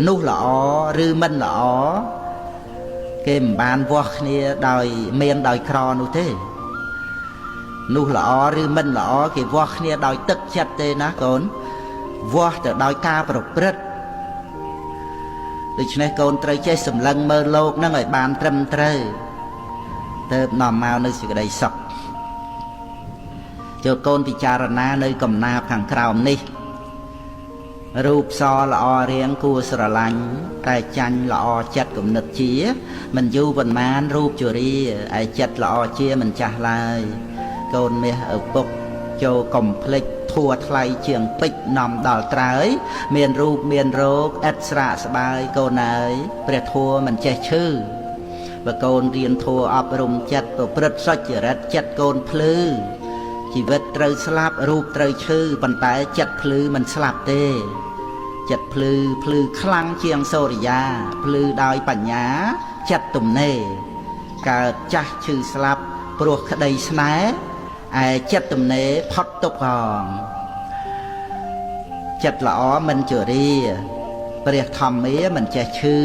នោះល្អឬមិនល្អគេមិនបានវាស់គ្នាដោយមានដោយក្រនោះទេនោះល្អឬមិនល្អគេវាស់គ្នាដោយទឹកចិត្តទេណាកូនវាស់ទៅដោយការប្រព្រឹត្តដូច្នេះកូនត្រូវចេះសម្លឹងមើលលោកនឹងឲ្យបានត្រឹមត្រូវទៅនាំមកនៅសេចក្តីសុខចូលកូនពិចារណានៅកំណាបខាងក្រោមនេះរូបសល្អរៀងគួរស្រឡាញ់តែចាញ់ល្អចិត្តគំនិតជាមិនយូរប៉ុន្មានរូបជរាឯចិត្តល្អជាមិនចាស់ឡើយកូនមាសឪពុកចូលកុំភ្លេចធัวថ្លៃជាងពេជ្រនាំដល់ត្រើយមានរូបមានរោគឥតស្រាកស្បាយកូនអើយព្រះធัวមិនចេះឈឺបើកូនរៀនធัวអប់រំចិត្តប្រព្រឹត្តសុចរិតចិត្តកូនភ្លឺជីវិតត្រូវស្លាប់រូបត្រូវឈឺប៉ុន្តែចិត្តភ្លឺមិនស្លាប់ទេចិត្តភ្លឺភ្លឺខ្លាំងជាងសូរិយាភ្លឺដោយបញ្ញាចិត្តទំនេរកើតចាស់ឈឺស្លាប់ព្រោះក្តីស្នេហ៍ឯចិត្តទំនេរផុតទុក្ខផងចិត្តល្អមិនជរាព្រះធម្មាមិនចេះឈឺ